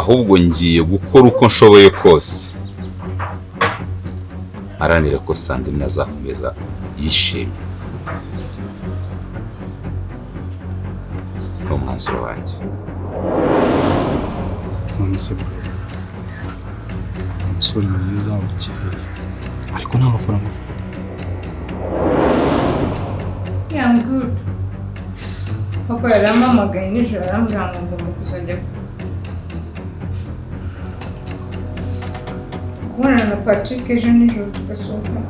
Ahubwo ngiye gukora uko nshoboye kose mparanire ko Sandrine azakomeza yishimye. Ni umwanzuro wanjye. None se bro, umusore mwiza ukeye ariko nta mafaranga ufite. Yeah, I'm good. Papa yarampamagaye nijoro, arambwira ngo ngomba kuzajya kubonana na Patrick ejo nijoro tugasohoka.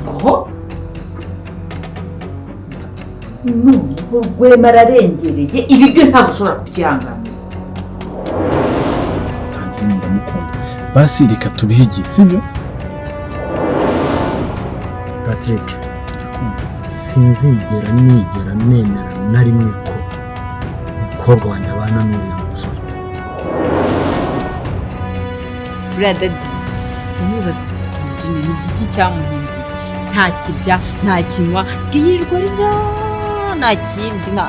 Ngo noneho Rwema ararengereye, ibi byo ntabwo ushobora kubyihanganira. Sandrine ndamukunda, basi reka tubihe igihe, sibyo? Patrick, sinzigera nigera nemera na rimwe ko umukobwa wanjye abana n'uriya musore. Buriya daddy, ndamwibaza, Sandrine ni igiki cyamuhinduye? Nta kirya, nta kinywa, yirirwa arira, nta kindi nta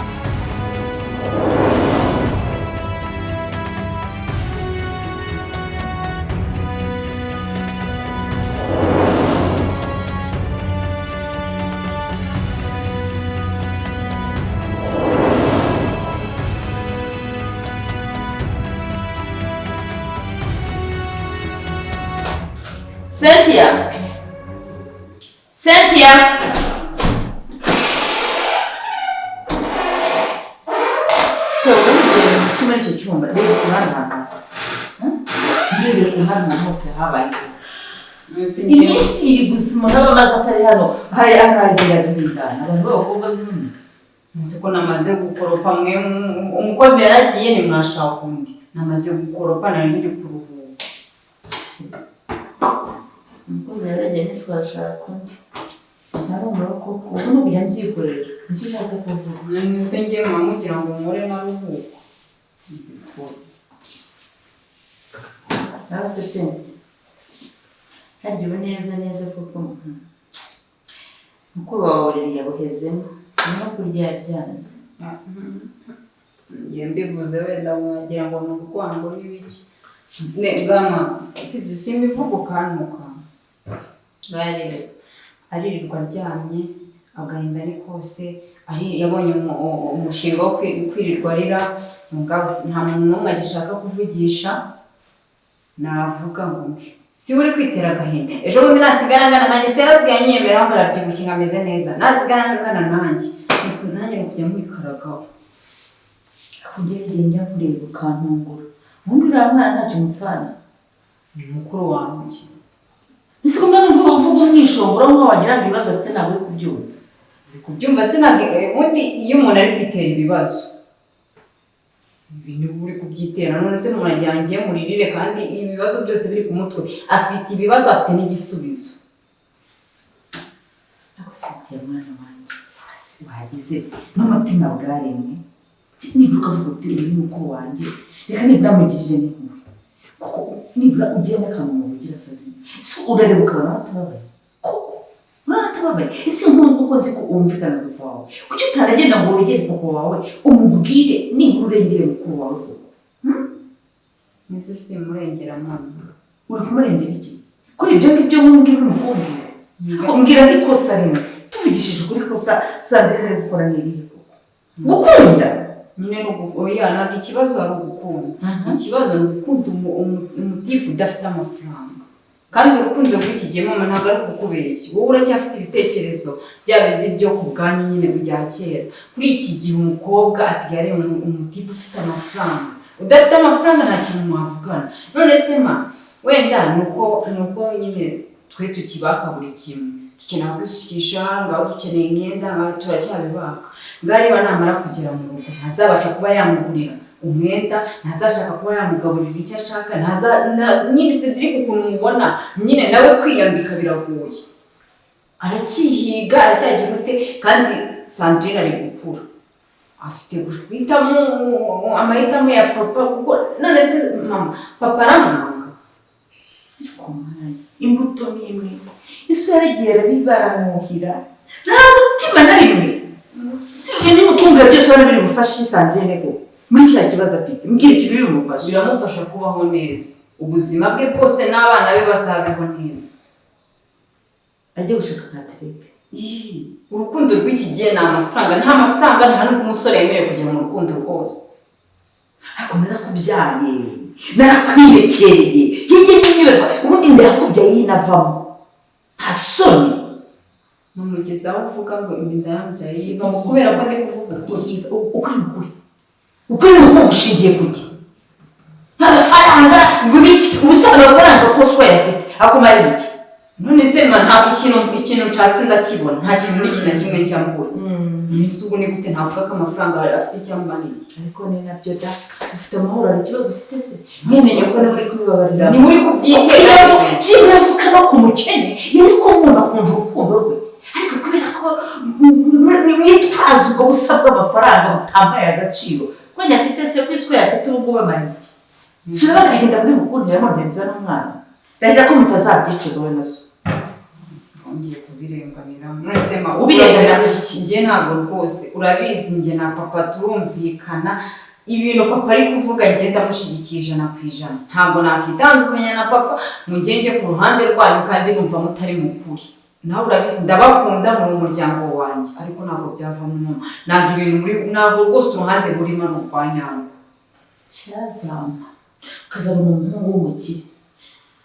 Cynthia, Cynthia, so uri muri icyo cyumba, reba ukuntu hano hahagaze. Ndebera ukuntu hano hose habaye iminsi 2 gusa umuntu aba amaze atari hano, hari aragira agahinda, abantu b'abakobwa b'inkumi. Muzi ko namaze gukoropa mwe, umukozi yaragiye, ntimwashaka undi. Namaze gukoropa, nari ndi kuruhuka. Umukozi yaragiye, ntitwashaka undi, ntarumva koko ubu ni ukujya mbyikorera, nicyo ushatse kuvuga? Mwese ngiye muba mugira ngo nkore naruhuka. Nawe se sente, harya ubu neza neza koko mukuru wawe Aurelien yabuhezemo, no kurya byanze. Ngiye mbivuze wenda mwagira ngo ni urwango n'ibiki. Ne bwana, sibyo, simbivuga ukantuka. Bareba. Aririrwa aryamye, agahinda ni kose. Yabonye umushinga wo kwirirwa arira mugabo nta muntu n'umwe agishaka kuvugisha. Navuga ngo si we uri kwitera agahinda, ejo bundi nasigara angana nanjye, se yarasigaye anyemera ngo arabyibushye ngo ameze neza, nasigara angana nanjye nanjye ni ukujya mwikaragaho. Kujya njya kureba ukantungura, ubundi uriya mwana ntacyo mupfana. Ni mukuru wanjye. Ese ko mbona uvuga uvuga umwishongora nkaho wagira ngo ibibazo afite ntabwo uri kubyumva? Ndi kubyumva, sinabwe ubundi iyo umuntu ari kwitera ibibazo, ibi ni uri kubyitera. None se umuntu agira ngiye muririre kandi ibibazo byose biri ku mutwe? Afite ibibazo, afite n'igisubizo. Ariko Cynthia mwana wanjye, hasi wagize n'umutima bwaremwe, nibura ukavuga uti uyu ni mukuru wanjye, reka nibura mugirire n'impuhwe, kuko nibura ugira n'akantu muvugira fazima. Ese urareba ukabona batababaye koko? Urabona atababaye? Ese nk'ubu kuko nzi ko wumvikana na papa wawe, kuki utaragenda ngo wegere papa wawe umubwire nibura urengere mukuru wawe koko? Ese simurengera mama? Uri kumurengera iki kuri ibyo ngibyo nk'ubu ngibyo urimo kumbwira? Mbwira n'ikosa rimwe, tuvugishije ukuri, ikosa Sandrine ari gukora ni irihe koko? Gukunda. Nyine ni oya, ntabwo ikibazo ari ugukunda. Ikibazo ni ugukunda umutipe udafite amafaranga. Kandi urukundo rw'iki gihe, mama, ntabwo ari kukubeshya, wowe uracyafite ibitekerezo bya bindi byo ku bwanyu nyine bya kera. Kuri iki gihe umukobwa asigaye areba umutipe ufite amafaranga. Udafite amafaranga nta kintu mwavugana. None se ma, wenda nuko nyine twe tukibaka buri kimwe, dukenera kwisukisha, ngaho dukeneye imyenda, ngaho turacyabibaka. Ngaho reba, namara kugera mu rugo ntazabasha kuba yamugurira umwenda, ntazashaka kuba yamugaburira icyo ashaka, ntaza nyine Cedric ukuntu mubona nyine nawe kwiyambika biragoye, aracyihiga, aracyagira ute. Kandi Sandrine ari gukura, afite guhitamo amahitamo ya papa, kuko none se mama, papa aramwanga. Ariko mwana, imbuto ni imwe, isi yaragiye arabibaramwuhira, nta mutima na rimwe. N'imutungura byose ubona biri bufashe Sandrine ko Muri kiriya kibazo afite, mbwira ikintu bimufasha. Biramufasha kubaho neza, ubuzima bwe bwose n'abana be bazabeho neza. Ajye gushaka Patrick. Ih, urukundo rw'iki gihe ni amafaranga. Nta mafaranga, nta n'ubwo umusore yemerewe kujya mu rukundo rwose. Ariko narakubyaye, narakwirekereye, njye n'inyoberwa ubundi ndakubyaye yinavamo, nta soni. Mumugeza aho uvuga ngo inda yambyaye yivamo kubera ko ndi kuvuga ukuri. Ukuri ni ukuri, ukuri ni uko gushingiye ku gihe. Amafaranga ngo ibiki? Ubusa amafaranga kose uyafite akumariye iki? None se ma, ntabwo ikintu nshatse ndakibona, nta kintu n'iki na kimwe njya mbura. None se ubu ni gute ntavuga ko amafaranga afite icyo amumariye? Ariko ni nabyo da, ufite amahoro, hari ikibazo ufite se? Ntimenye ko niba uri kubibabarira. Niwe uri kubyitera. Byibura no ku mukene yari kumwumva, akumva urukundo rwe, ariko kubera ko mwitwaza ubwo busa bw'amafaranga butampaye agaciro ko nyafite se, ko isi ko yafite ubu ngubu amara iki? Si ureba agahinda muri mukundiramo ntereza n'umwana? Ndahira ko mutazabyicuza wowe na so. Ngiye kubirenganira. None se ma, Ubirenganira muri iki? Njye ntabwo rwose, urabizi, njye na papa turumvikana. Ibintu papa ari kuvuga njye ndamushyigikiye 100%. Ntabwo nakitandukanya na papa ngo njye njye ku ruhande rwanyu kandi numva mutari mu kuri. Nawe urabizi, ndabakunda, muri umuryango wanjye, ariko ntabwo byavamo mama. Ntabwo ibintu muri, ntabwo rwose uruhande burimo ari urwa nyarwo. Cyazampa ukazabona umuhungu w'umukire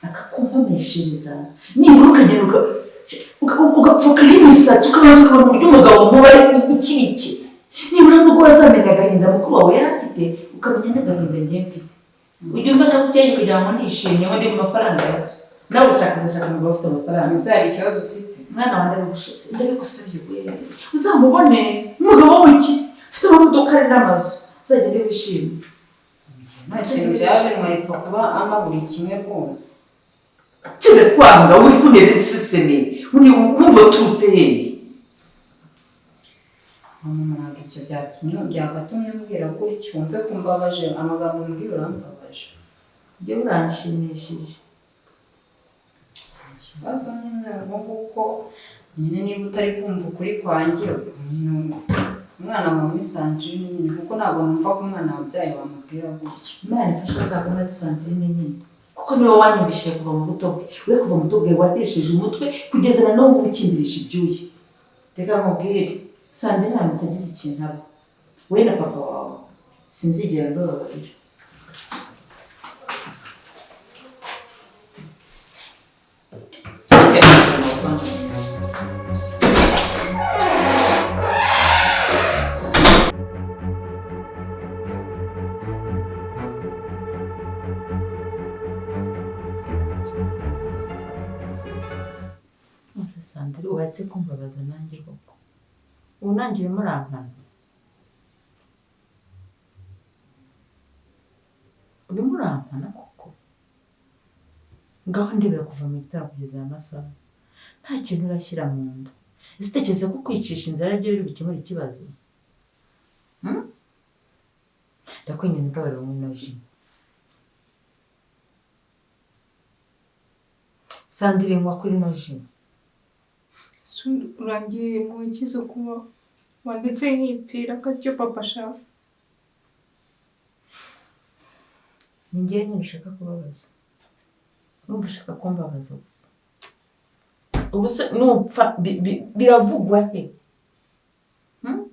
akakumpomeshereza, nibura ukagenda ugapfukaho imisatsi, ukabanza ukabona uburyo umugabo muba ari ikibiki, nibura nubwo wazamenya agahinda mukuru wawe yari afite, ukamenya n'agahinda ngiye mfite. Ujya umbona gutya kugira ngo ndishimye, ngo ndi mu mafaranga ya so. Nawe ushaka uzashaka umugabo ufite amafaranga. Ese hari ikibazo ufite? Mwana wanjye, ndabigusabye we, uzamubone umugabo w'umukire ufite amamodoka ari n'amazu, uzagende wishimye. Nta kintu byaba bintwaye, ipfa kuba ama buri kimwe rwose. Kize kwanga uri kuntera iseseme, undi wumva uturutse hehe? Mama, ntabwo ibyo byatumye byagatumye umbwira gutyo, wumve ko umbabaje. Amagambo umbwira urambabaje. Njyewe uranshimishije. Nta kibazo nyine, ubwo nguko nyine niba utari kumva ukuri kwanjye, nyine umwana wawe ni Sandrine nyine, kuko ntabwo numva ko umwana wabyaye wamubwira gutyo. Imana ifashe azaguma ari Sandrine nyine, kuko niwe wanyumvishije kuva mu buto bwe. We kuva mu buto bwe watesheje umutwe kugeza na n'ubu ukindirisha ibyuya. Reka nkubwire, Sandrine aramutse agize ikintu aba, we na papa wawe sinzigera mbababarira. Ese Sandrine, ubatse kumbabaza nanjye koko? Ubu nanjye urimo urampana, urimo urampana koko? Ngaho ndebera, kuva mu gitondo kugeza aya masaha nta kintu urashyira mu nda. Ese utekereza ko kwicisha inzara aribyo biri bukemure ikibazo? Hmm? Ndakwinginze, mbabarira unywe ino ji. Sandrine, nywa kuri ino ji. Urangiriye mu nki zo kubaho wanditse nk'ipira ko aricyo papa ashaka? Ni njyewe nyine ushaka kubabaza, numva ushaka kumbabaza gusa. Ubu se nupfa biravugwa he? Hmm?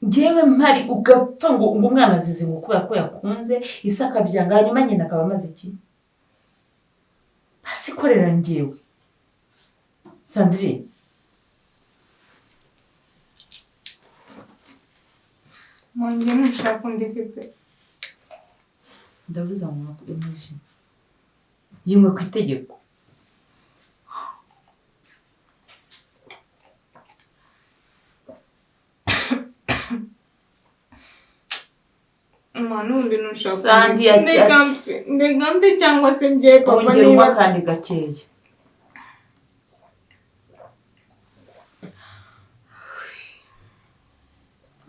Njyewe mpari ugapfa ngo umwana azize ngo kubera ko yakunze isi akabyanga, hanyuma nyina akaba amaze iki? Basi korera njyewe, Sandrine. Mwongeye ntushaka undeke pe. Ndavuze ngo nywa ino ji, yinywe ku itegeko. Ma, n'ubundi ntushaka. Sandi ndeka mfe, ndeka mfe, cyangwa se njye papa Wongera niba unywa kandi gakeya.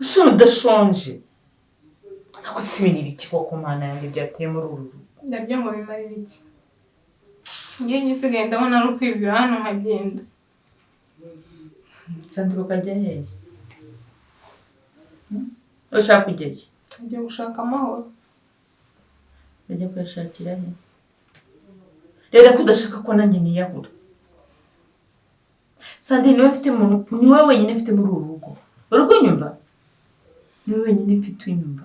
Usura udashonje? Ariko si ibintu ibiki koko, Mana yanjye, byateye muri uru rugo? Ndabyo ngo bimarire iki? Njye ngisigaye ndabona ari ukwibwira hano nkagenda. Sandra, ukajya hehe? Hmm? Ushaka kujya he? Ugiye gushaka amahoro. Bajya kuyashakira he? Rero ko udashaka ko nanjye niyahura. Sandrine, niwe mfite mu, niwe wenyine mfite muri uru rugo. Uri kunyumva? Niwe wenyine mfite unyumva.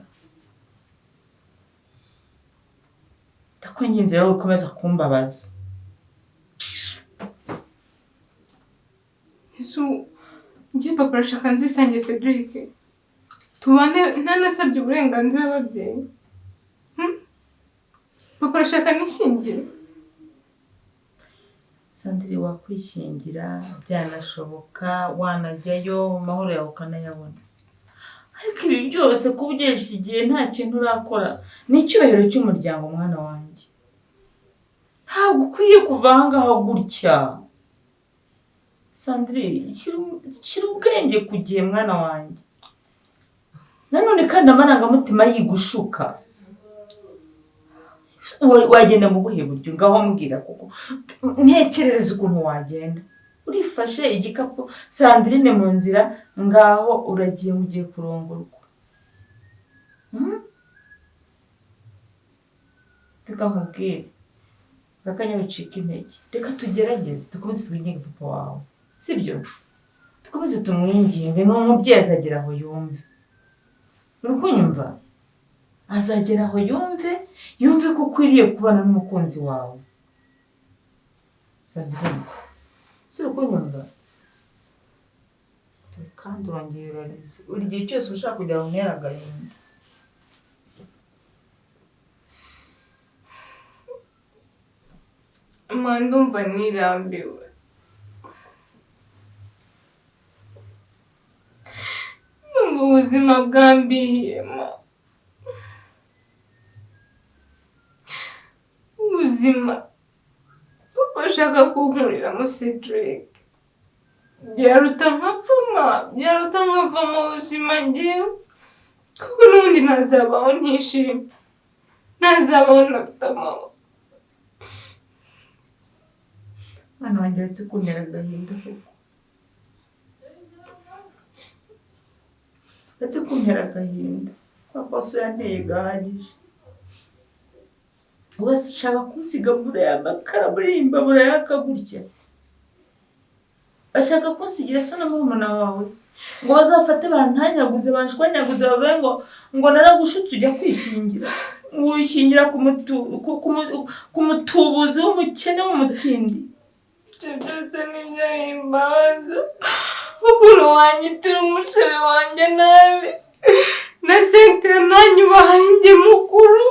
Ndakwinginze rero ukomeza kumbabaza. Ese njye papa arashaka nzisange Cedric. Tubane ntanasabye uburenganzira ababyeyi. Papa arashaka nishyingire. Sandrine, wakwishingira byanashoboka, wanajyayo amahoro yawe ukanayabona. Ariko ibi byose kuba ugejeje igihe nta kintu urakora ni icyubahiro cy'umuryango mwana wanjye. Ntabwo ukwiye kuva aha ngaha gutya. Sandrine, shyira ubwenge ku gihe mwana wanjye. Nanone kandi amarangamutima yigushuka. Wagenda mu buhe buryo? Ngaho mbwira, kuko ntekerereza ukuntu wagenda. Urifashe igikapu Sandrine mu nzira, ngaho uragiye ugiye kurongorwa. Reka nkubwire, akanya wicika intege, reka tugerageze dukomeze twinginge papa wawe, sibyo? Dukomeze tumwinginge, ni umubyeyi azagera aho yumve. Uri kunyumva? Azagera aho yumve, yumve ko ukwiriye kubana n'umukunzi wawe. Sandrine, si uri kunyumva? Kandi urongera urarize buri gihe cyose ushaka kugira ngo untere agahinda. Ma, ndumva nirambiwe. Ndumva ubuzima bwambihiye ma. Ubuzima papa ashaka kunkuriramo Cedric. Byaruta nkapfa ma, byaruta nkava mu buzima njyewe. Kuko n'ubundi ntazabaho ntishimye. Ntazabaho ntafite amahoro. Mwana wanjye, uretse kuntera agahinda koko. Uretse kuntera agahinda. Kwa koso yanteye gahagije. Urashaka kunsiga muri aya makara, muri iyi mbabura yaka gutya. Bashaka kunsigira so na murumuna wawe ngo bazafate bantanyaguze, banshwanyaguze, bavuge ngo naragushutse ujya kwishingira, ngo wishingira ku mutubuzi w'umukene w'umutindi. Ibyo byose ni ibyo bimbabaza. Ukuntu wanyitira umuceri wanjye nabi, na Cynthia ntanyubaha ari njye mukuru,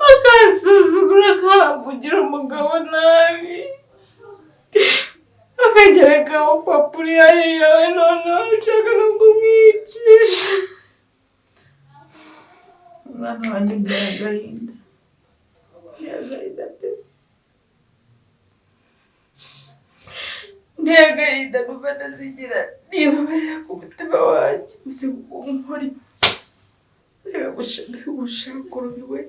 akansuzugura, akamvugira umugabo nabi, akagerekaho papa uri hariya we, noneho ushaka no kumwicisha. Umwana wanjye ntera agahinda, ntera agahinda pe, ntera agahinda numva ndazigira nibabarira ku mutima wanjye. Gusa nkora iki? Reka gushaka urubiwe.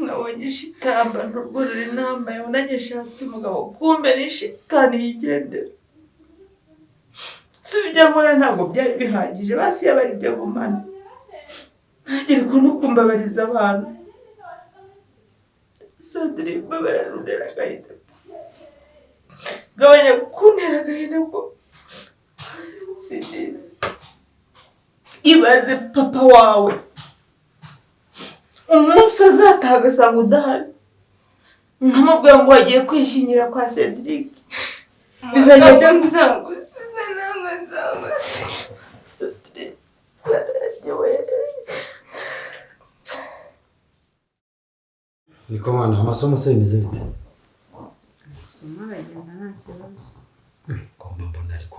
Nabonye shitamba nturworora inama yawe, nanjye nshatse umugabo kumbe ni shitani yigendera. Si ibyo nkora ntabwo byari bihagije, basi yaba ari ibyo agumana. Ntagire ukuntu kumbabariza abantu. Sandrine, mbabarira untera agahinda. Gabanya kuntera agahinda ko simbizi. Ibaze papa wawe umunsi azataha agasanga udahari, nkamubwira ngo wagiye kwishingira kwa Cedric. Bizagenda Ntabwo nzagusiga, ntabwo nzagusiga. Cedric, bararyowe. Niko mwana, amasomo se bimeze bite? Amasomo aragenda nta kibazo. Ngomba mbona ariko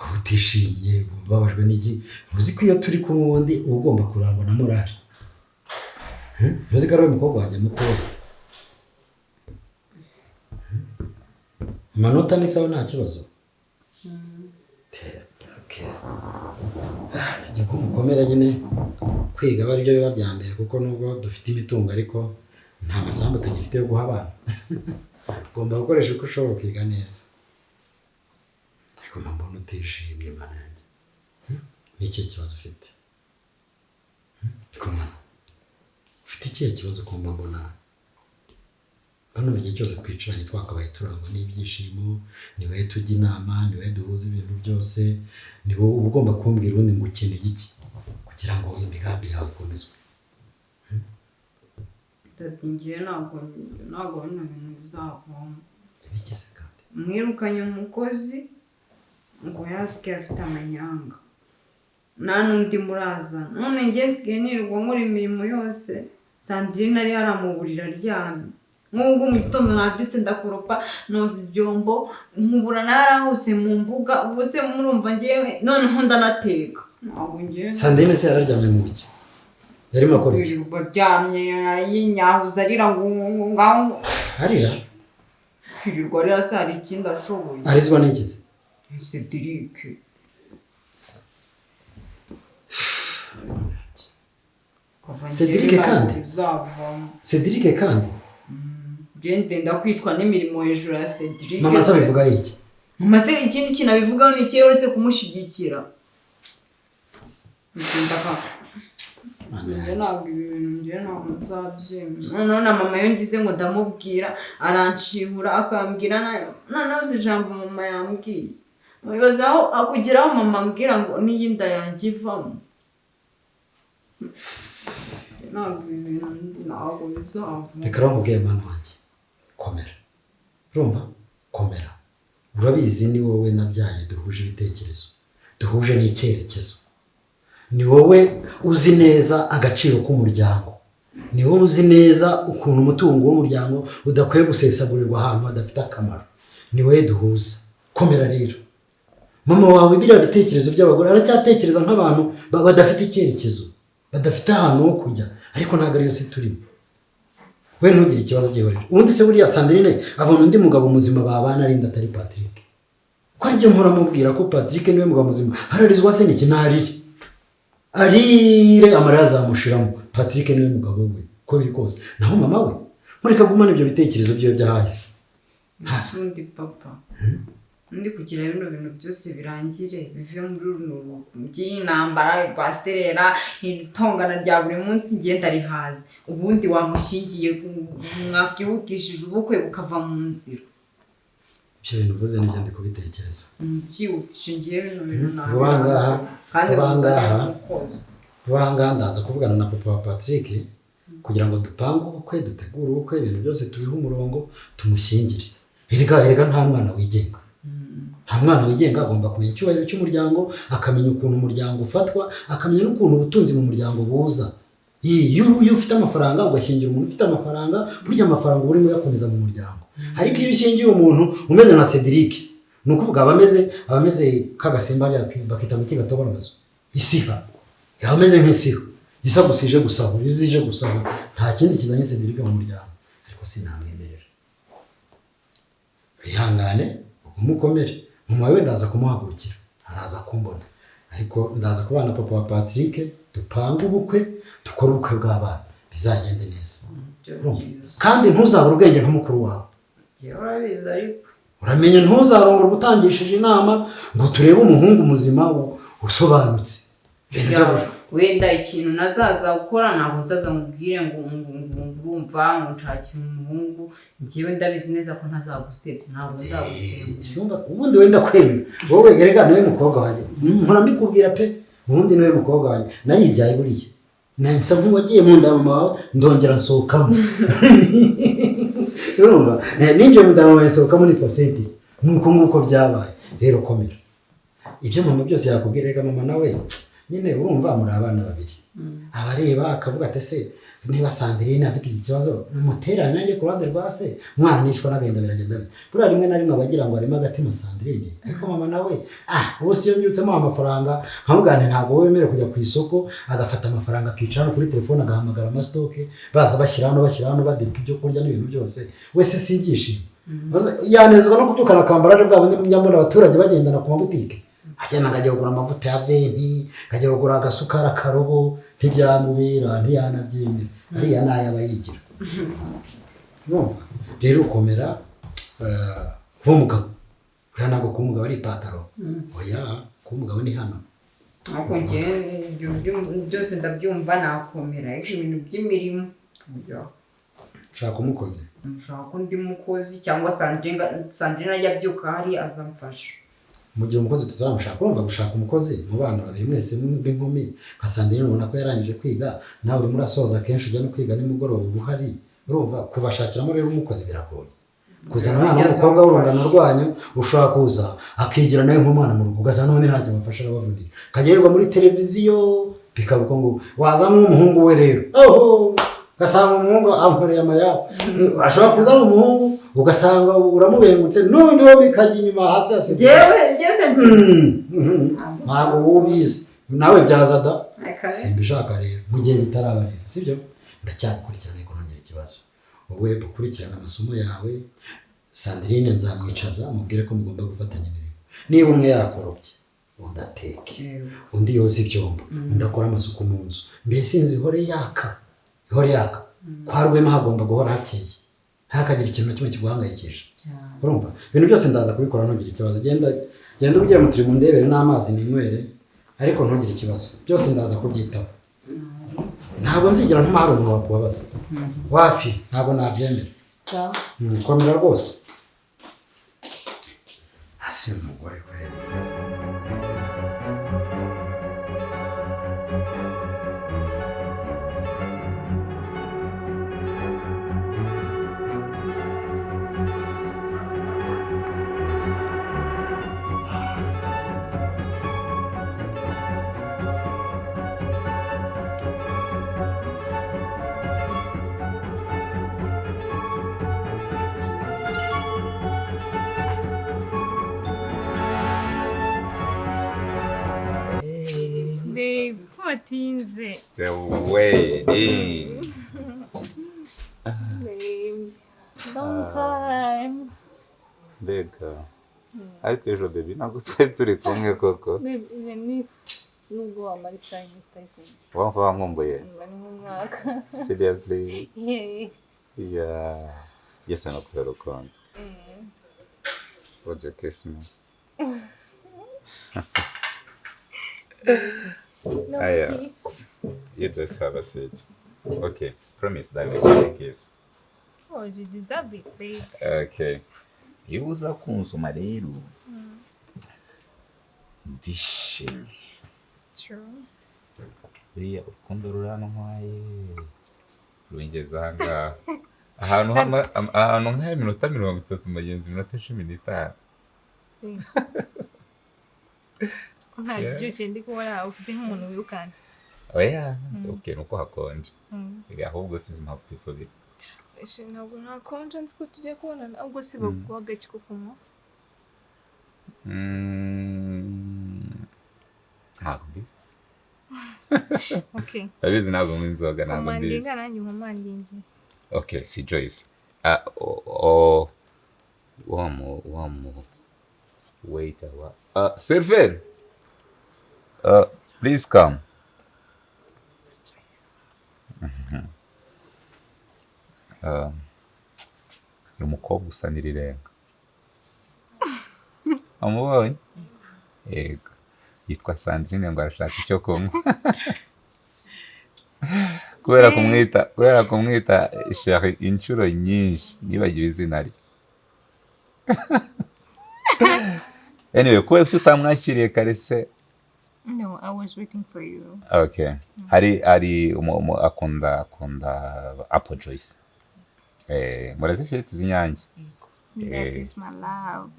uba utishimye, ubabajwe n'iki? Ntuzi ko iyo turi kumwe ubundi uba ugomba kurangwa na morale? Ntuzi ko ari we mukobwa wanjye mutoya? Amanota ni sawa nta kibazo? Okay. Jya mukomere nyine, kwiga aba aribyo biba bya mbere, kuko nubwo dufite imitungo ariko nta masambu tugifite yo guha abana. Ugomba gukoresha uko ushoboye ukiga neza. Ariko mbona utishimye mwana yanjye. Ni ikihe kibazo ufite? Ariko mwana, ufite ikihe kibazo? Kumva mbona hano mu gihe cyose twicaranye twakabaye turangwa n'ibyishimo. Ni wowe tujya inama, ni wowe duhuza ibintu byose, ni wowe uba ugomba kumbwira ubundi ngo ukeneye iki kugira ngo imigambi yawe ikomezwe. Daddy, ngewe ntabwo bino bintu bizavamo. Ibiki se kandi? Mwirukanye umukozi ngo yari asigaye afite amanyanga, nta n'undi murazana. None njye nsigaye nirirwa nkora imirimo yose. Sandrine ari hariya aryamye. Nk'ubu mu gitondo nabyutse, ndakoropa, noza ibyombo, nkubura na hose mu mbuga. Ubwo se murumva ngewe noneho ndanateka? Ntabwo ngewe. Sandrine se yararyamye mu biki? Yarimo akora iki? Wirirwa aryamye yinyahuza, arira ngo ngaho. Arira? Kwirirwa arira se hari ikindi ashoboye? Arizwa n'iki se? Cedric. Cedric kandi? Bizavamo. Cedric kandi? Ngende kwicwa n'imirimo hejuru ya Cedric. Mama se abivuga iki? Mama se ikindi kintu abivugaho ni iki uretse kumushyigikira? Ngenda ka Mana njye yanjye. Ntabwo ibi bintu njye ntabwo nzabyemera. Noneho na mama iyo ngize ngo ndamubwira, aranshihura, akambwira nayo. Noneho uzi ijambo mama yambwiye? Mubibaza aho akugeraho mama ambwira ngo n'iyi nda yanjye ivamo. Ntabwo ibi bintu ntabwo bizavamo. Reka rero nkubwire, mwana wanjye, komera, urumva? Komera. Urabizi, ni wowe nabyaye duhuje ibitekerezo, duhuje n'icyerekezo. Ni wowe uzi neza agaciro k'umuryango, ni wowe uzi neza ukuntu umutungo w'umuryango udakwiye gusesagurirwa ahantu hadafite akamaro. Ni wowe duhuza. Komera rero. Mama wawe, biriya bitekerezo by'abagore, aracyatekereza nk'abantu badafite icyerekezo, badafite ahantu ho kujya, ariko ntabwo ariyo si turimo. We ntugire ikibazo, byihorere. Ubundi se buriya Sandrine abona undi mugabo muzima babana arinda atari Patrick? Ko aribyo mpora mubwira ko Patrick niwe mugabo muzima. Hararizwa se niki? Ntarire, arire, amarira azamushiramo. Patrick niwe mugabo we uko biri kose. Naho mama we, mureka agumane ibyo bitekerezo byiwe by'ahahise. Undi papa, undi kugira bino bintu byose birangire, bive muri runo by'intambara rwa serera, itongana rya buri munsi, ngenda rihaze. Ubundi wamushyingiye, mwakihutishije ubukwe bukava mu nzira. Ibyo bintu uvuze nibyo ndi kubitekereza. Byihutishe, bino bintu ntabwo. Vuba ngaha, kandi vuba muzane ngaha. umukozi. Vuba ngaha ndaza kuvugana na papa wa Patrick kugira ngo dupange ubukwe, dutegure ubukwe, ibintu byose tubihe umurongo, tumushyingire. Erega nta mwana wigenga, nta mwana wigenga. Agomba kumenya icyubahiro cy'umuryango, akamenya ukuntu umuryango ufatwa, akamenya n'ukuntu ubutunzi mu muryango buza. Iyo ufite amafaranga ugashyingira umuntu ufite amafaranga, burya amafaranga uba urimo uyakomeza mu muryango. Ariko iyo ushyingiye umuntu umeze nka Cedric, ni ukuvuga aba ameze k'agasimba bakita mu kigatobora amazu, isiha. Yaba ameze nk'isiha isa gusa ije gusahura, iza ije gusahura. Nta kindi kizanye Cedric mu muryango. Ariko sinamwemerera. Wihangane, umukomere. Mama we ndaza kumuhagurukira, araza kumbona. Ariko ndaza kubana na papa wa Patrick, dupange ubukwe, dukore ubukwe bw'abana, bizagende neza. Ibyo Urumva? byiza. Kandi ntuzabure ubwenge nka mukuru wawe. Njyewe urabizi ariko. Uramenye ntuzarongorwe utangishije inama ngo turebe umuhungu muzima usobanutse. Ibintu byo Wenda ikintu nazaza gukora, ntabwo nzaza mubwire ngo urumva ngo nshakire umuhungu. Njyewe ndabizi neza ko ntazagusebya, ntabwo nzagusebya. Siwumva, ubundi wenda kwemera wowe. Erega niwe mukobwa wanjye, mpora mbikubwira pe. Ubundi niwe mukobwa wanjye naribyaye. Buriya nsa nk'uwagiye mu nda ya mama wawe, ndongera nsohokamo. Urumva? Ninjiye mu nda ya mama wawe, nsohokamo nitwa Cynthia. Ni uko nguko byabaye. Rero komera. Ibyo mama byose yakubwira, reka mama nawe nyine, urumva muri abana babiri, abareba akavuga ati: "Ese niba Sandrine afite iki kibazo, muterane nanjye ku ruhande rwa se, umwana nicwa n'agahinda biragenda bite?" Buriya rimwe na rimwe abagira ngo harimo agatima Sandrine. Ariko mama nawe, ubu si iyo mbyutsemo amafaranga nkamubwira nti: "Ntabwo wowe wemerewe kujya ku isoko," agafata amafaranga akicara hano kuri telefone, agahamagara amastock, baza bashyira hano, bashyira hano, badepa ibyo kurya n'ibintu byose. Wese si ibyishimo? Yanezezwa no kubyukana akambara aje bwa bundi njya mbona abaturage bagendana ku mabutike, agenda ngo ajya kugura amavuta ya 20, akajya kugura agasukari akarobo. Ntibyamubera, ntiyanabyemera. Ariya ni ayo aba yigira. Urumva rero, ukomera. Kuba umugabo buriya ntabwo kuba umugabo ari ipantaro, oya. Kuba umugabo ni hano. Ariko njyewe ibyo byose ndabyumva, nakomera, ariko ibintu by'imirimo, oya. Ushaka umukozi? Nshaka ko undi mukozi cyangwa Sandrine ajya abyuka hari azamfasha. Mu gihe umukozi tutaramushaka, urumva gushaka umukozi mu bana babiri mwese b'inkumi, nka Sandrine ubona ko yarangije kwiga, nawe urimo urasoza, akenshi ujya no kwiga nimugoroba uba uhari. Urumva kubashakiramo rero umukozi biragoye. Kuzana umwana w'umukobwa w'urungano rwanyu, ushobora kuza akigira nawe nk'umwana mu rugo, ugasanga n'ubundi ntacyo bafasha, arabavunira, kagererwa muri televiziyo, bikaba uko nguko. Wazamo umuhungu we rero, oho, ugasanga umuhungu amukoreye amayabo. Ashobora kuza ari umuhungu, ugasanga uramubengutse, noneho bikajya inyuma hasi hasi. Njyewe ngeze. Ntabwo wowe ubizi, nawe byaza da. Simbishaka rero mu gihe bitaraba rero, sibyo? Ndacyabikurikirana, ariko ntugire ikibazo. Wowe ukurikirana amasomo yawe, Sandrine nzamwicaza mubwire ko mugomba gufatanya imirimo. Niba umwe yakorobye, undi ateke, undi yoza ibyombo, undi akora amasuku mu nzu, mbese inzu ihore yaka, ihore yaka. Kwa Rwema hagomba guhora hakeye, ntihakagire ikintu na kimwe kiguhangayikisha. Urumva, ibintu byose ndaza kubikora, ntugire ikibazo. Genda, genda ugiye mu turi mundebere n'amazi ninywere, ariko ntugire ikibazo, byose ndaza kubyitaho. Ntabwo nzigera ntuma hari umuntu wakubabaza, wapi, ntabwo nabyemera. Komera rwose. Hasi uyu mugore kweli. Babe, ko watinze? The wedding. Babe, long time. Mbega, ariko ejo baby ntabwo twari turi kumwe koko? Babe, even if nubwo wamara isaha imwe tutari kumwe, Wumva wankumbuye? mba ni nk'umwaka. Seriously? Yes. Yeah, yes, nakubera urukundo. Would you kiss me? No. Aya. Kiss. You just have a seat. Okay, promise that we will kiss. Oh, you deserve it, babe. Okay, iyo uza kunsoma rero ndishimye. True. Buriya urukundo rurantwaye, rungeze ahangaha, ahantu ahantu nk'aya minota 30, mugenzi, iminota 15. Ko nta byuke ndi kubona ufite nk'umuntu wirukanse. Oya, okay, nuko hakonje. Ahubwo sizi impamvu twifubitse. Eshe, ntabwo ntakonje, nzi ko tugiye kubonana. Ahubwo si baguha agaki ko kunywa? Ntabwo mbizi. Okay. Ndabizi, ntabwo nywa inzoga, ntabwo mbizi. Komandinga nanjye nkomandinze. Okay, si Joyce, ah, o wa mu wa mu waiter wa server, please come. Uyu mukobwa usa n'irirenga, amubonye? Yego, yitwa Sandrine, ngo arashaka icyo kunywa. Kubera kumwita chéri inshuro nyinshi, nibagiwe izina rye. Anyway, kubera ko utamwakiriye kare se? No, I was waiting for you. Okay, hari akunda apple juice, murazifite z'Inyange? That is my love.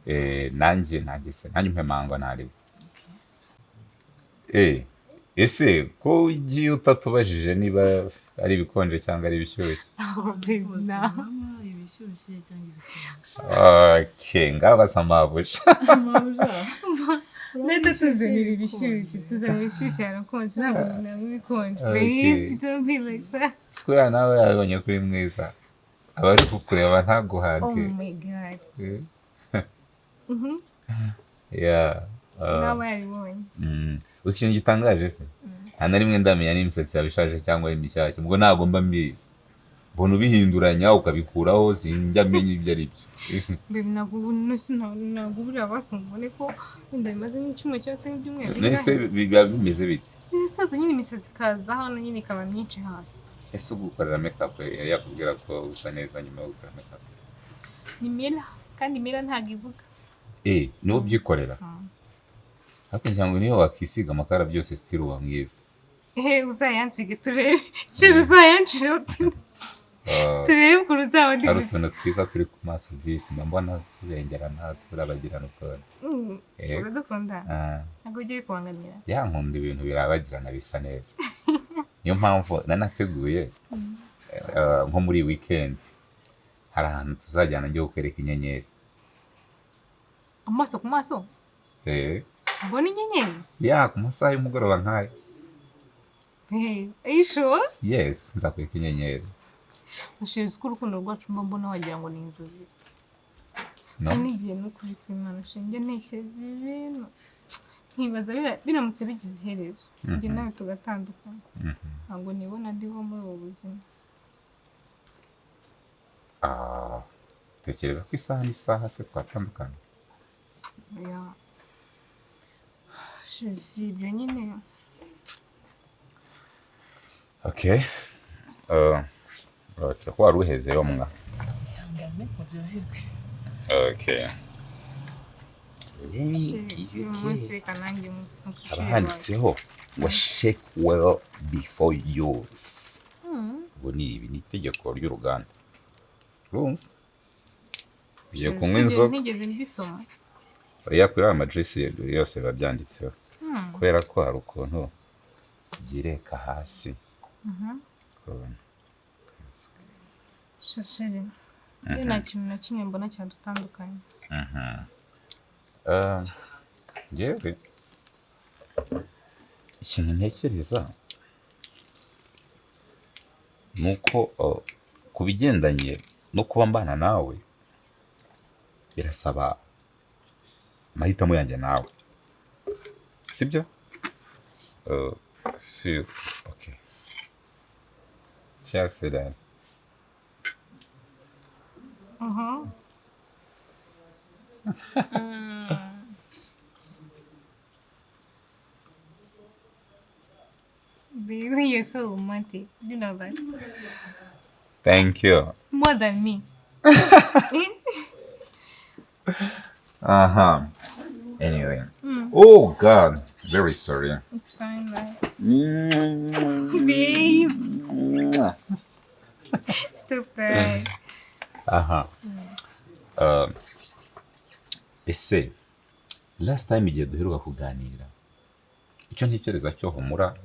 Nanjye se nanjye umpe mango ntaribwo. Ese ko ugiye utatubajije niba ari ibikonje cyangwa ari ibishyushye? Oh, babe, no. Ibishyushye cyangwa ibikonje? Okay, ngabaza mabuja. Nenda tuzanira ibishyushye, tuzanira ibishyushye, harakonje, ntabwo umuntu yanywa ibikonje. Okay. Babe, don't be like that. Sikuriya nawe yabonye kuri mwiza, aba ari kukureba ntaguhage. Oh my God. Yeah. Nawe yabibonye. Uzi ikintu gitangaje se? Nta na rimwe ndamenya n'imisatsi yawe ishaje cyangwa ari mishyashya, ubwo ntabwo mba mbizi. Mbona ubihinduranya ukabikuraho, sinjya menya ibyo ari byo. Babe, ntabwo ubu ntabwo buriya basi ngo ubone ko wenda bimaze nk'icyumweru cyangwa se nk'ibyumweru Nese bingahe. Biba bimeze bite? Ibisaza nyine, imisazi ikaza hano nyine ikaba myinshi hasi. Ese ubu ukorera makeup yari yakubwira ko usa neza nyuma yo gukora makeup? Ni Mira, kandi Mira ntabwo ivuga. Eh, niwo ubyikorera? Ariko ngira ngo niyo wakisiga amakara byose, still uba mwiza. Ehe, uzayansige turebe shira, uzayanshireho turebe ukuntu uzaba ndi Hari gusa. utuntu twiza turi ku maso visi, mba mbona tubengerana, turabagirana ukuntu. Uradukunda? Ah. Ntabwo ujya ubikubangamira? Ya, nkunda ibintu birabagirana, bisa neza. Niyo mpamvu nanateguye nko muri weekend hari ahantu tuzajyana, njye kukwereka inyenyeri. Amaso ku maso? Eh. Mbona inyenyeri? Ya, ku masaha y'umugoroba nk'aya. Eh, are you sure? Yes, nzakwereka inyenyeri. Ushize ko urukundo rwacu mba mbona wagira ngo ni inzozi. No. Hari n'igihe, n'ukuri kw'Imana, shinge ntekereza ibintu nkibaza biramutse bigize iherezo, njye nawe tugatandukana, ntabwo nibona ndiho muri ubu buzima. Ah, tekereza ko isaha n'isaha se twatandukana? Oya. Si ibyo nyine. Okay, okay, ko wari uhezeyo mwa. Ihangane, muryoherwe. Okay. Uyu munsi reka nanjye Haba handitseho ngo "Shake well before use". Ubu ni ibi, ni itegeko ry'uruganda. Urumva ugiye kunywa inzoga. Ntigeze mbisoma. Oya, kuri aya majuice yose biba byanditseho, kubera ko hari ukuntu byireka hasi ukuntu. Chéri, njye nta kintu na kimwe mbona cyadutandukanye. Njyewe ikintu ntekereza ni uko ku bigendanye no kuba mbana nawe birasaba amahitamo yanjye nawe, sibyo? Si okay, cheers then. Baby, you're so romantic. You know that. Thank you. More than me. Aha, anyway. Oh God, very sorry. It's fine, bye. Babe, stop that. Aha. Ese last time igihe duheruka kuganira, icyo ntekereza cyo, humura,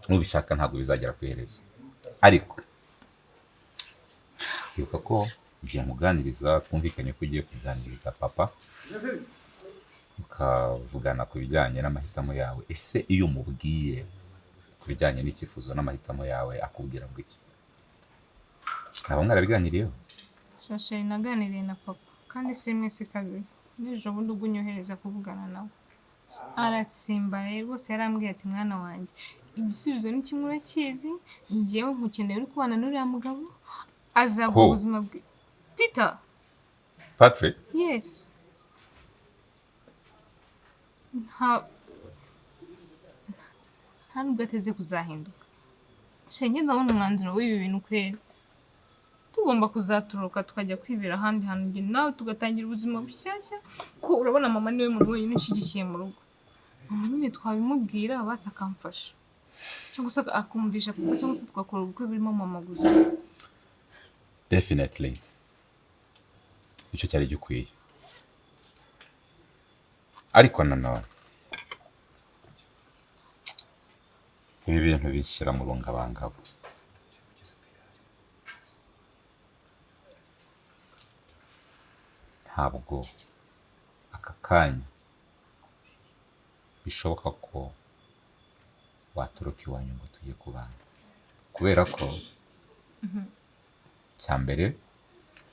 nubishaka ntabwo bizagera ku iherezo, ariko ibuka ko igihe muganiriza twumvikanye ko ugiye kuganiriza papa, mukavugana ku bijyanye n'amahitamo yawe. Ese iyo umubwiye ku bijyanye n'icyifuzo n'amahitamo yawe, akubwira ngo iki? Ntabwo mwarabiganiriyeho? Chéri, naganiriye na papa, kandi si rimwe si kabiri. N'ejo bundi ubwo unyohereza kuvugana nawe, aratsimbaraye rwose. Yarambwiye ati: "Mwana wanjye, igisubizo ni kimwe urakizi. Njyewe nkukeneye uri kubana n'uriya mugabo, azaguha Who? ubuzima bwe." Peter. Patrick? Yes. Nta nubwo ateze kuzahinduka. Shenge, ndabona umwanzuro w'ibi bintu kweri tugomba kuzatoroka, tukajya kwibera ahandi hantu, njye nawe tugatangira ubuzima bushyashya, ko urabona mama niwe muntu wenyine ushyigikiye mu rugo. Mama nyine twabimubwira basi akamfasha, cyangwa se akumvisha papa, cyangwa se tugakora ubukwe burimo mama gusa. Definitely, icyo cyari gikwiye, ariko nanone ibi bintu bishyira mu rungabangabo. Ntabwo aka kanya bishoboka ko watoroka iwanyu ngo tujye kubana, kubera ko cya mbere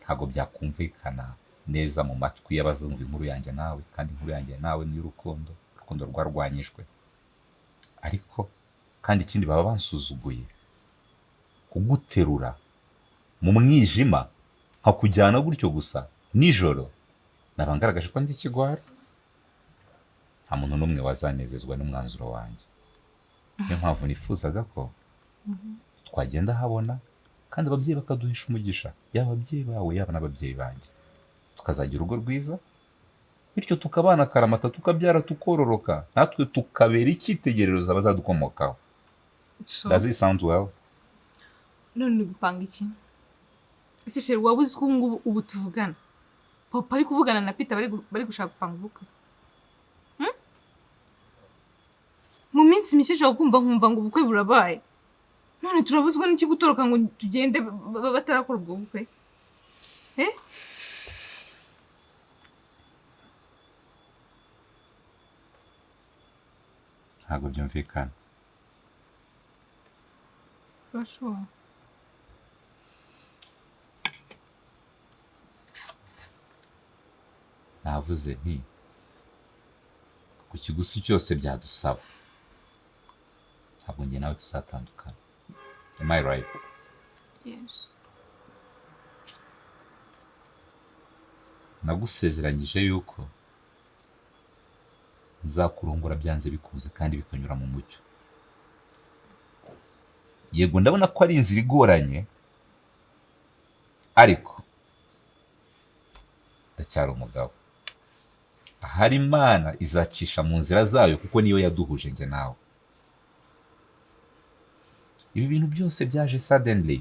ntabwo byakumvikana neza mu matwi y'abazumva inkuru yanjye nawe, kandi inkuru yanjye nawe ni iy'urukundo, urukundo rwarwanyijwe. Ariko kandi ikindi, baba bansuzuguye kuguterura. Mu mwijima nkakujyana gutyo gusa nijoro, naba ngaragaje ko ndi ikigwari. Nta muntu n'umwe wazanezezwa n'umwanzuro wanjye. Niyo mpamvu nifuzaga ko twagenda habona, kandi ababyeyi bakaduhisha umugisha, yaba ababyeyi bawe, yaba n'ababyeyi banjye, tukazagira urugo rwiza, bityo tukabana akaramata, tukabyara, tukororoka, natwe tukabera icyitegererezo abazadukomokaho. So, Does it sound well? None uri gupanga iki? Ese chéri, waba uzi ko ubu ngubu ubu tuvugana papa ari kuvugana na Peter, bari gushaka gupanga ubukwe? Mu minsi mike nshaka kumva nkumva ngo ubukwe burabaye. None turabuzwa n'iki gutoroka ngo tugende batarakora ubwo bukwe? Eh? Ntabwo byumvikana. Urashobora. Navuze nti ku kiguzi cyose byadusaba, ntabwo njye nawe tuzatandukana. Am I right? Yes. Nagusezeranyije yuko nzakurongora byanze bikunze kandi bikanyura mu mucyo. Yego, ndabona ko ari inzira igoranye, ariko ndacyari umugabo. Ahari Imana izacisha mu nzira zayo, kuko niyo yaduhuje njye nawe. Ibi bintu byose byaje suddenly.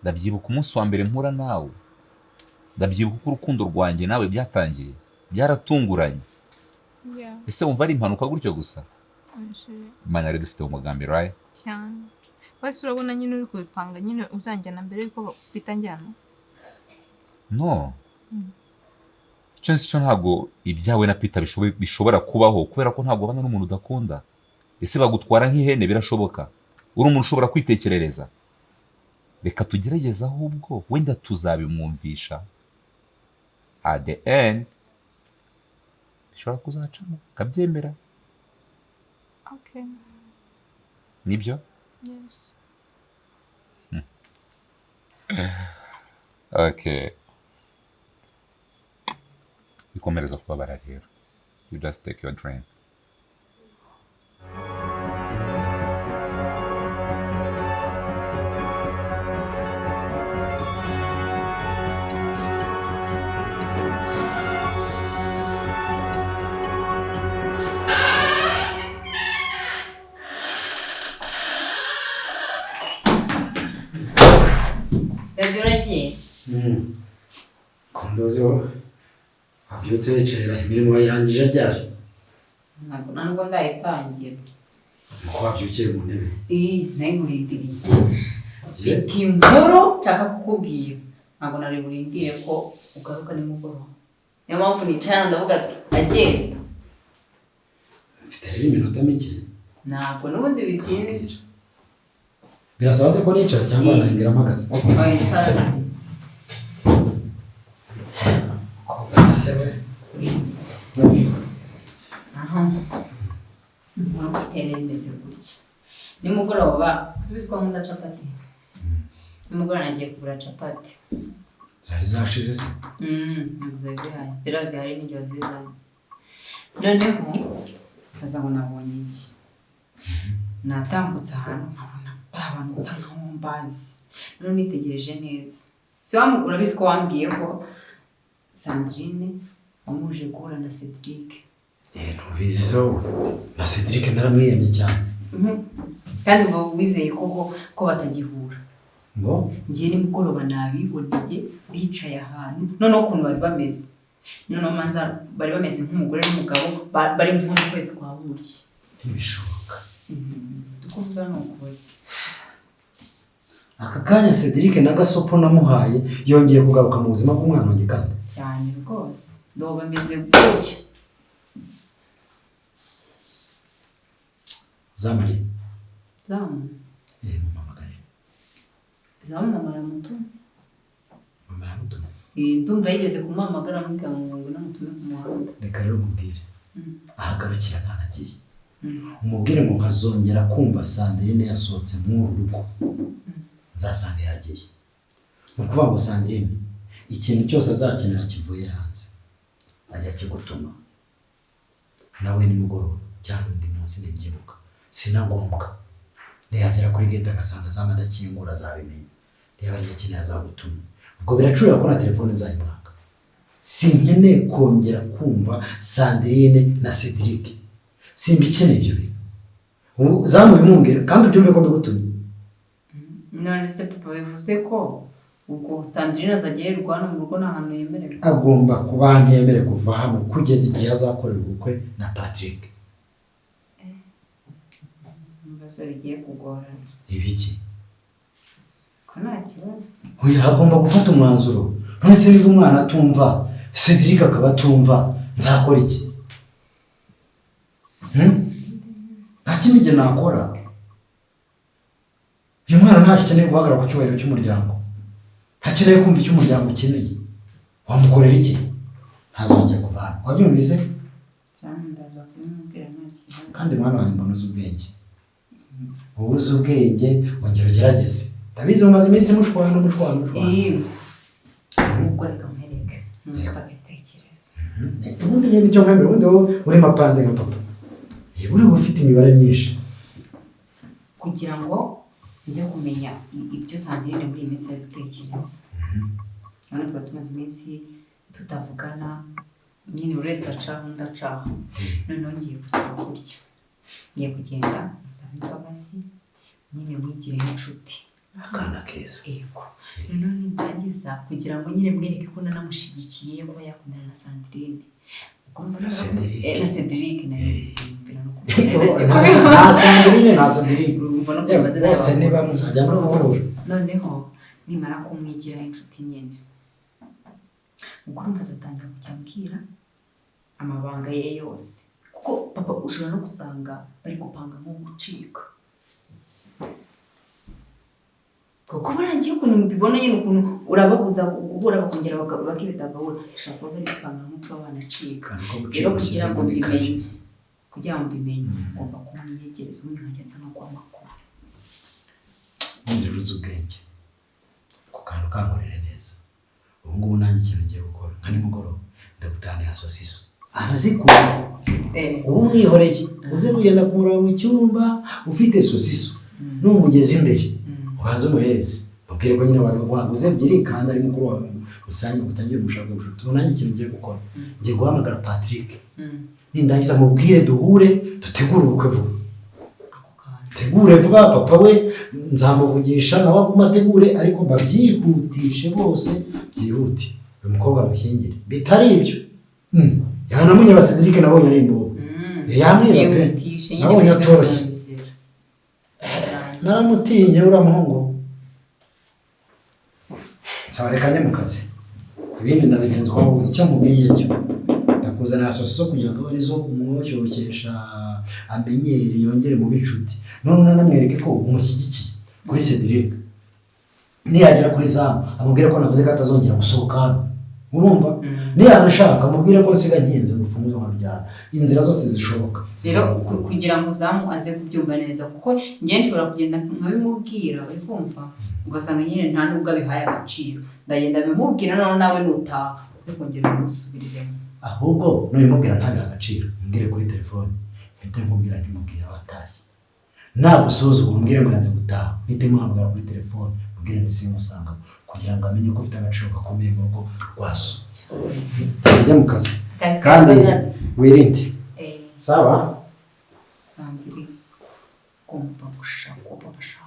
Ndabyibuka umunsi wa mbere mpura nawe, ndabyibuka uko urukundo rwanjye nawe byatangiye, byaratunguranye. Ese wumva ari impanuka gutyo gusa? Chéri. Imana yari dufite umugambi, right? Cyane. Basi urabona nyine uri kubipanga nyine, uzanjyana mbere yuko Peter njyana? No. Icyo nzi cyo, ntabwo ibyawe na Peter bishobora kubaho, kubera ko ntabwo ubana n'umuntu udakunda. Ese bagutwara nk'ihene? Birashoboka? Uri umuntu ushobora kwitekerereza. Reka tugerageze, ahubwo wenda tuzabimwumvisha. At the end bishobora kuzacamo akabyemera. Okay. Nibyo? Yes. Okay, ikomereza kubabara rero. You just take your drink. Daddy, uragiye? Ko nduzi wabyutse wicaye, imirimo wayirangije ryari? Ntabwo, nta nubwo ndayitangira. Nuko wabyukiye mu ntebe. Iyi nayo nkurindiriye. Mfite inkuru nshaka kukubwira, ntabwo nari burindire ko ugaruka nimugoroba. Niyo mpamvu nicara hano, ndavuga ati agenda. Mfite rero iminota mike. Ntabwo n'ubundi bitinda. Mbwira. Birasaba se ko nicara cyangwa nahimbira mpagaze? Wicara. Se we. Aha, inkuru mfite rero imeze gutya. Nimugoroba, subiza ko nkunda capati, nimugoroba nagiye kugura capati. Zari zashize se? Ntabwo zari zihari, ziriya zihari n'igihe wazizanye. Noneho nkaza ngo nabonye iki, natambutse ahantu nkabona bari abantu nsa nkaho mbazi. None nitegereje neza, si urabizi ko wambwiye ko Sandrine wamuje guhura na Cedric? Eh, ntubizi se wowe? Na Cedric naramwiyamye cyane. Kandi ngo wizeye ko batagihura? Ngo? Ngiye nimugoroba nabiboneye bicaye ahantu. Noneho ukuntu bari bameze, noneho manza bari bameze nk'umugore n'umugabo, bari nko mu kwezi kwa buki. Ntibishoboka. Tukuvuga ni ukuri. Aka kanya Cedric na gasopo namuhaye yongeye kugaruka mu buzima bw'umwana wanjye kandi? Cyane rwose, ndo bameze gutyo. Zamari. Zamu. Eh, mumamagare. Zamu, mama yamutumye. Mama yamutumye? Eh, ndumva yigeze kumuhamagara amubwira ngo ngwino mutume ku muhanda. Reka rero mubwire. Ahagarukira ntanagiye. Umubwire ngo nkazongera kumva Sandrine yasohotse mw'uru rugo, nzasanga yagiye. Ni ukuvuga ngo Sandrine ikintu cyose azakenera kivuye hanze ajya akigutuma, nawe nimugoroba cyangwa undi munsi nibyibuka, sina ngombwa, niyagera kuri gate agasanga zamu adakingura azabimenya, niba ariyo akeneye azagutuma. Ubwo biracurira ko na telefone nzayimwaka. Sinkeneye kongera kumva Sandrine na Cedric, simbikeneye ibyo bintu. Ubu zamu bimumbwire kandi ubyumve ko mbigutumye. None se papa, bivuze ko ubwo Sandrine azajya yirirwa hano mu rugo, nta hantu yemerewe? Agomba kuba ntiyemerewe kuva hano kugeza igihe azakorera ubukwe na Patrick. Ibibazo bigiye kugorana. Ibiki? Ko nta kibazo. Oya, agomba gufata umwanzuro. None se niba umwana atumva, Cedric akaba atumva, nzakora iki? Hmm? Nta kindi gihe nakora. Uyu mwana ntakeneye guhagarara ku cyubahiro cy'umuryango, ntakeneye kumva icyo umuryango ukeneye. Wamukorera iki? Ntazongere kuva hano, wabyumvise? Zamu ndaza kubimubwira, nta kibazo. Kandi mwana wanjye, mbona uzi ubwenge, wowe uzi ubwenge, ongera ugerageze. Ndabizi mumaze iminsi mushwana, mushwana, mushwana. Iyo ubwo reka nkwereke ntuza agatekerezo. Ubundi nyine icyo nkwemera, ubundi wowe urimo apanze nka papa. Niba uri ufite imibare myinshi. Kugira ngo nze kumenya ibyo Sandrine muri iyi minsi ari gutekereza, urabona tuba tumaze iminsi tutavugana nyine, buri wese acaho undi acaho. Noneho ngiye kugira gutya, ngiye kugenda musaba imbabazi nyine, mwigire nk'inshuti. Akana keza. Yego, noneho nindangiza, kugira ngo nyine mwereke ko nanamushyigikiye kuba yakundana na Sandrine. Ubwo urumva Na Cedric. Na Cedric nayo yumvira no Nta Sandrine, nta Cedric. Urumva no kubaza. Bose ni bamwe, ajya no guhura. Noneho nimara kumwigira inshuti nyine, ubwo urumva azatangira kujya ambwira amabanga ye yose, kuko papa ushobora no gusanga bari gupanga nko gucika, kuko burangiye ukuntu mbibona nyine, ukuntu urababuza guhura bakongera bakibita bagahura, bashobora kuba bari gupanga nko kuba banacika. Akantu ko Rero gucika kugira ngo ushyizemo ni kabi. mbimenye, kugira ngo mbimenye, ngomba kumwiyegereza, ubundi nkajya nza nko guha amakuru. Ubundi rero uzi ubwenge, ako kantu kankorere neza. Ubu ngubu nanjye ikintu ngiye gukora, nka nimugoroba ndagutahanira sosiso, arazikunda. Ubu umwihoreye, uze kugenda kumureba mu cyumba ufite sosiso, numugeza imbere ubanze umuhereze, mubwire ko nyine wari waguze ebyiri kandi ari mukuru wawe, musange utangire umushaka ubucuti. Ubu nanjye ikintu ngiye gukora, ngiye guhamagara Patrick, nindangiza mubwire duhure dutegure ubukwe vuba. Ako kantu. Tegure vuba. Papa we nzamuvugisha nawe aguma ategure, ariko babyihutishe bose, byihute, uyu mukobwa amushyingire. Bitari ibyo, yanamunyeba. Cedric nabonye ari imbobo, yamwiba pe. Yihutishe nyine. Nabonye bibe atoroshye. mu nzira. Birangiye. Naramutinye uriya muhungu. Nsaba reka njye mu kazi, ibindi ndabigenza uko. Icyo mubwiye cyo, ndakuzanira sosiso kugira ngo abe arizo umwoshyokesha, amenyere, yongere mu b'inshuti, none unanamwereke ko umushyigikiye kuri Cedric. Niyagera kuri zamu amubwire ko navuze ko atazongera gusohoka hano, urumva? Niyanashaka amubwire ko nsiga nkinze urufunguzo nkarubyara, inzira zose zishoboka. Rero kugira ngo zamu aze kubyumva neza, kuko njye nshobora kugenda nkabimubwira, uri kumva, ugasanga nyine nta nubwo abihaye agaciro. Ndagenda bimubwira, noneho nawe nutaha uze kongera umusubiriremo. Ahubwo nubimubwira ntabihe agaciro, umbwire kuri telefone, mpite nkubwira ntimubwira watashye. Nagusuzugura umbwire ngo yanze gutaha, mpite muhamagara kuri telefone mbwire nti simusanga, kugira ngo amenye ko ufite agaciro gakomeye mu rugo rwa so. Ujye mu kazi. Akazi. Kandi kaza. wirinde. Sawa. Sandiri, ugomba gushaka uwo papa ashaka.